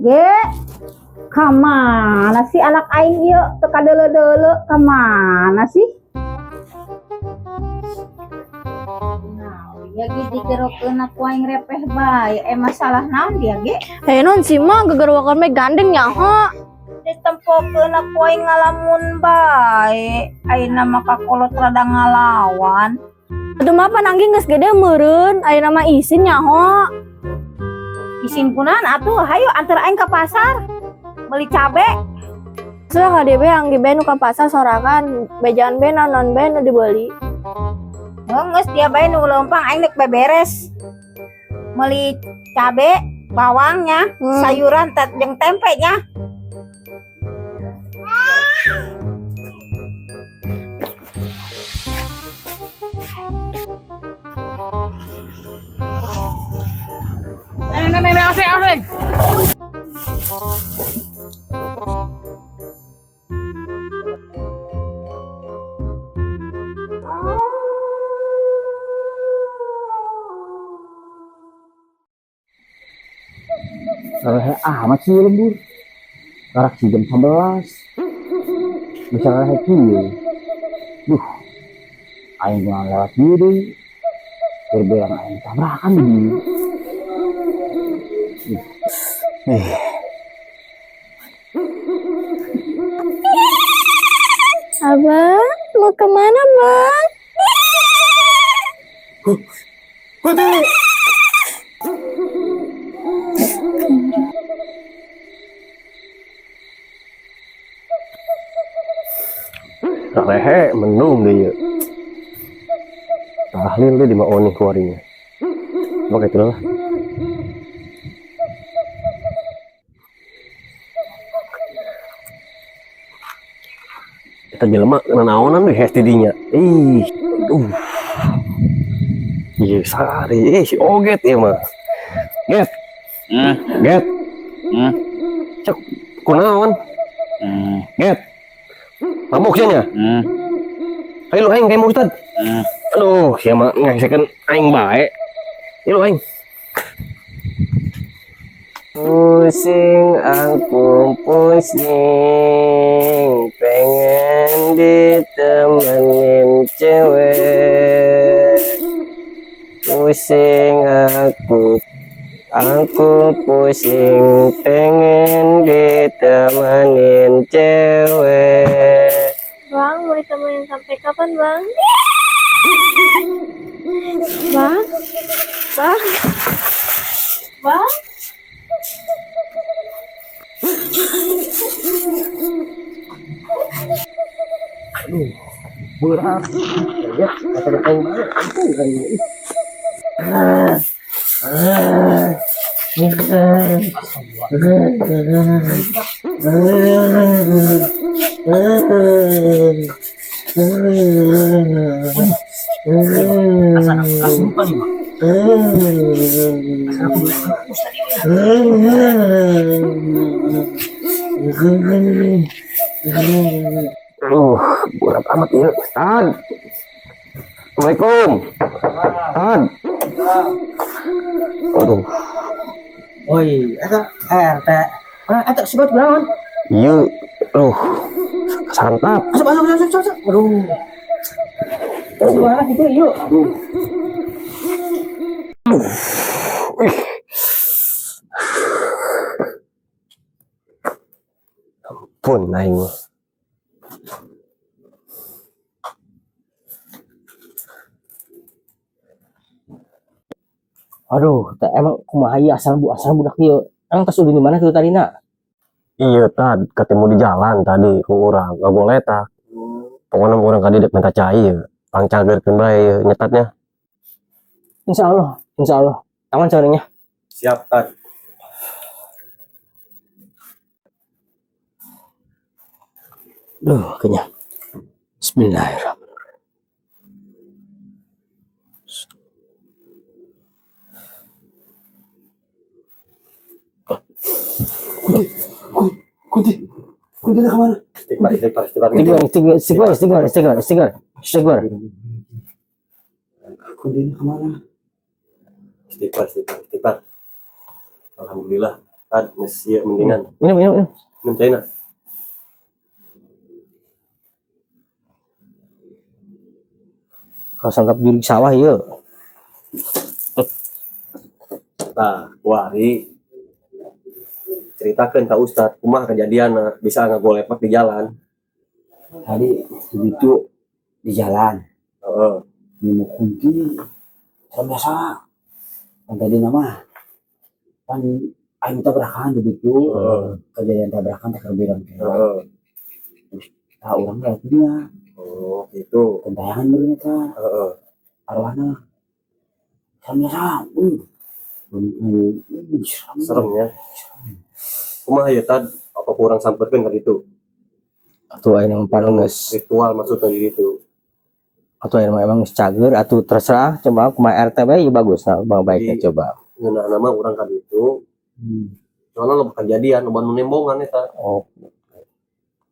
Ge, kamana sih anak aing ieu teu kadeuleu-deuleu, kamana sih? Nah, ya geus dikerokeun ku aing repeh bae. Eh, masalah naon dia ge? Eh, non si mah gegerwakan me gandeng nyaho. Ditempokeun ku aing ngalamun bae. Ayeuna mah kakolot rada ngalawan. Aduh mah pananggi geus gede meureun, ayeuna mah isin nyaho. Isin kunaon atuh, hayu antar aing ke pasar. Beli cabe. Sudah ka DB anggi be nu ka pasar sorangan, bejaan be naon be nu dibeli. Oh, geus dia bae nu leumpang aing nek beberes. Meuli cabe, bawangnya, sayuran jeung tempe nya. Lehe amat sih lembur. Karak sih jam 11. Bisa lehe kieu. Duh. Aing mah lewat dieu deui. Berbelang aing tabrakan di. Eh, Abang, mau kemana bang? Kunti. Lehe mendung deh ya. Tahlil deh di maoni kuarinya. Oke itu lah. Kita jelema naonan deh dinya. Ih, duh. Iya, sari, si Oget ya mah. Get. Get. Cek kunaon? Get. Mabok sia nya? Ayo lu aing kayak Ustad. Aduh, sia mah ngesekeun aing bae. Ayo lu aing. Pusing aku pusing, pengen ditemenin cewek. Pusing aku pusing, pengen ditemenin cewek. Bang, mau ditemenin sampai kapan bang? Bang? Bang? Bang? Aduh, berat. Ya, kata aing bae. Ampun aing. Aduh, berat amat ya, Ustad. Assalamualaikum. Ustad. Aduh. Oi, eta RT. Ah, eta sibat kunaon? Iya, aduh. Santap. Masuk, masuk, masuk, masuk, masuk. Aduh. Gimana gitu, yuk. Aduh. Ih. Ampun aing mah. Aduh, teh emang kumaha ieu asal bu asal budak ieu. Emang tos ulin di mana kitu tadina? Iya, tad ketemu di jalan tadi ku urang, ngagoletak. Pokoknya urang ka dieu minta cai ieu. Pangcageurkeun bae ieu nyetatnya. Insyaallah, insyaallah. Aman caranya. Siap, Tad. Duh, kayaknya. Bismillahirrahmanirrahim. Kunti, kunti ke mana? Istighfar, istighfar, istighfar. Istighfar, istighfar, istighfar, istighfar, istighfar, istighfar. Kuntinya kemana? Istighfar, istighfar, istighfar. Alhamdulillah, Tad geus ieu mendingan. Minum, minum, minum. Minum caina. Kalau sangkap jurig sawah ieu. Tah, kuari ceritakeun ka Ustad kumaha kejadianna bisa ngagolepak di jalan. Tadi begitu di jalan. Heeh. Nemu kunti serem biasa. Kan tadi nama kan aing tabrakan begitu. Heeh. Kejadian tabrakan teh keur birang teh. Heeh. Tah urang lewat dia. Oh, gitu. Tentayangan meureun eta. Heeh. Arwahna. Serem biasa. Wih. Wih, serem. Serem ya. Kumaha ya tad apa kurang samperkeun ka ditu? Atuh ayeuna mah pan geus Ritual maksudnya di ditu. Atuh ayeuna mah emang geus cager atuh terserah coba kumaha RT bae ya bagus nah, bang baiknya Jadi, coba. Ngeunah nama urang ka ditu. Soalnya loba kejadian, loba nu nembongan eta. Oh.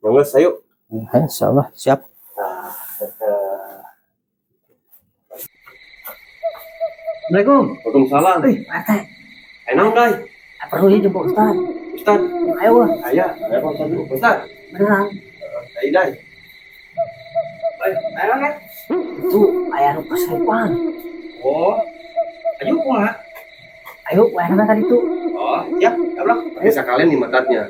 Ya geus ayo. Eh, insyaallah siap. Nah, Assalamualaikum. Waalaikumsalam. Wih, Pak RT. Ayo naon, Dai? Perlu ini jumpa Ustad. Ustad. Ayo lah. Aya, aya Pak Ustad dulu. Ustad. Beneran. Ayo, Dai. Ayo, ayo, kan? Itu aya nu kesurupan. Oh. Ayo kumaha? Ayo, wayahna tadi tuh. Oh, siap, siap lah. Bisa kalian nih matatnya.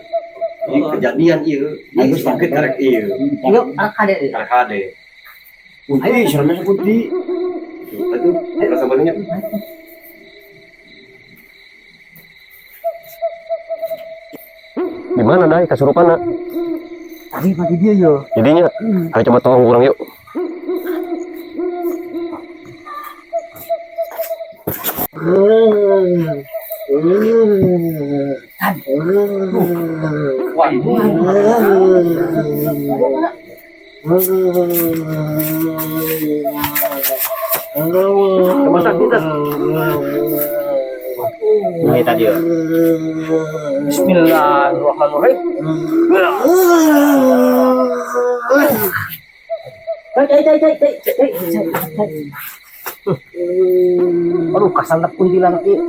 Ini kejadian ieu. Ayo sakit karek ieu. Ayo, arek kade. Karek kade. Kunti, seremnya kunti. Aduh, rasa banyak. Di mana Dai kasurupan? Tadi pagi dia yo. Jadinya, ayo coba tolong kurang yuk. Nah, tadi ya. Bismillahirrahmanirrahim. Aduh, kasantap kuntilanak ieu.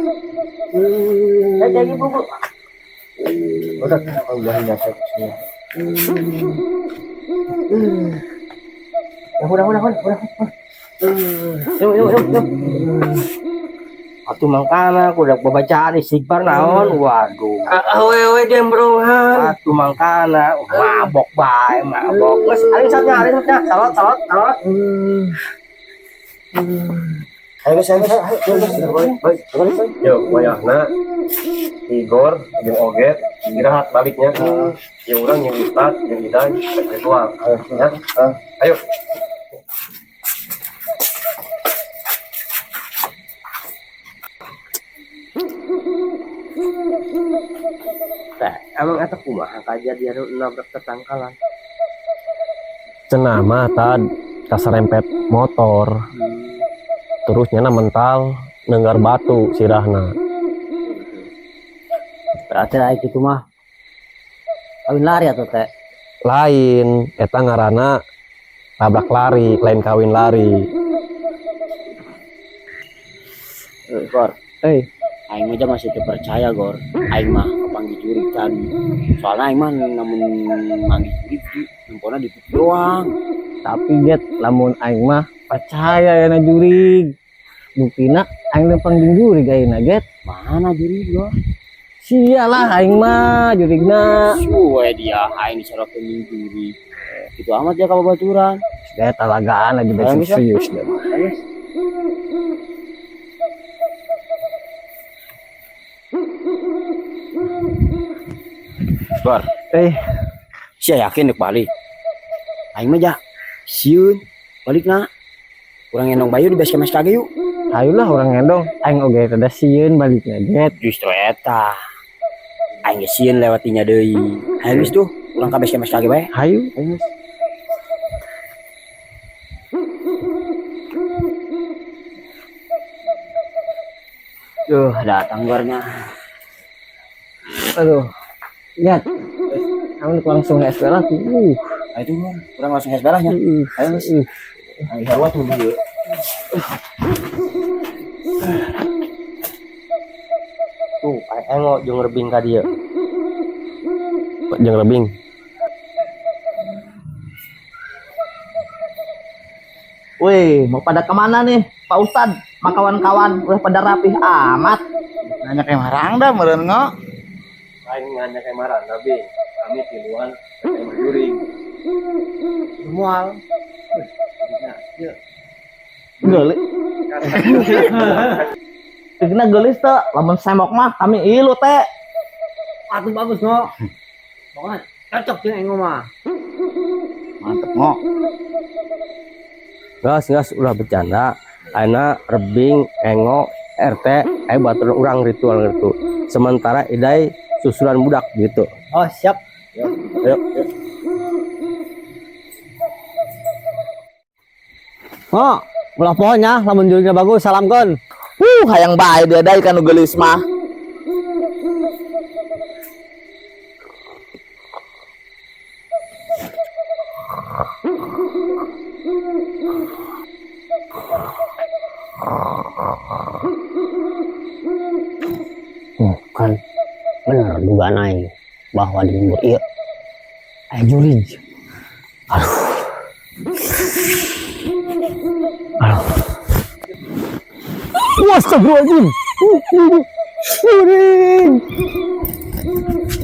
Udah, Allah ya saya. Udah, udah, udah, udah. Yuk, yuk, yuk, yuk. Atuh mangkana kudu babacaan istighfar naon, waduh. Awewe jembrongan. Atuh mangkana mabok bae, mabok. Geus aing satnya, aing satnya. Salot, salot, salot. Ayo, guys, ayo, guys, ayo, guys. Balik, balik, balik. Yo, wayahna Igor jeung Oget istirahat baliknya. Ya urang jeung Ustad jeung Idan ritual. Ya. Ayo. Teh, emang eta kumaha kajadian nu nabrak tetangkalan? Cenah mah tad kaserempet motor. Terus nyana mental nenggar batu sirahna. Berarti lain gitu mah. Kawin lari atau teh? Lain, eta ngaranna tabrak lari, lain kawin lari. Gor. Eh, Aing aja masih terpercaya Gor. Aing mah kepanggih jurig tadi. Soalnya aing mah namun manggih jurig di nempona di pipi doang. Tapi get lamun aing mah percaya ya na jurig. Buktina aing lempang jeung jurig ayeuna get. Mana jurig Gor? Sialah aing mah jurigna. Suwe dia aing disorokeun jeung jurig. Gitu amat ya ka babaturan. Get talagaan lagi Ayo, bisa. serius deh. Gor. Eh, Sia yakin dek balik. Aing mah ja sieun balikna. Urang ngendong bayu di base camp SKG yuk. Ayolah urang ngendong, aing oge rada sieun balikna get. Justru eta. Aing ge sieun lewatinya deui. Hayu geus tuh, urang ka base camp SKG bae. Hayu. Hayu geus. Duh, datang gornya. Aduh. Lihat. Kamu langsung SPL lah. Ayo tuh, Gor. Urang langsung SPL lah nya. Ayo geus. Ayo sarua tuh ieu. Tuh, aya Engo jeung Rebing ka dieu. Jeung Rebing. Wih, mau pada kemana nih, Pak Ustad? Ma kawan-kawan udah pada rapih amat. Nanya kayak marang dah meureun ngo. Aing nanya kayak marah, Bing. Kami tiluan kayak jurig. Moal. Geulis. Kena geulis teh, lamun semok mah kami ilu teh. Atuh bagus ngo. Pokoknya cocok jeung Engo mah. Mantep ngo. Gas, gas ulah bercanda. Ayeuna Rebing, Engo, RT, ayo batur urang ritual gitu. Sementara Idai susulan budak gitu. Oh, siap. Ayo. Oh, ulah pohonnya, lamun jurigna bagus, salamkeun. Hayang bae dia dai kanu geulis mah. Oh, kan bener dugaan aing bahwa di lembur ieu aya jurig. Aduh. Aduh. Astagfirullahaladzim. Jurig.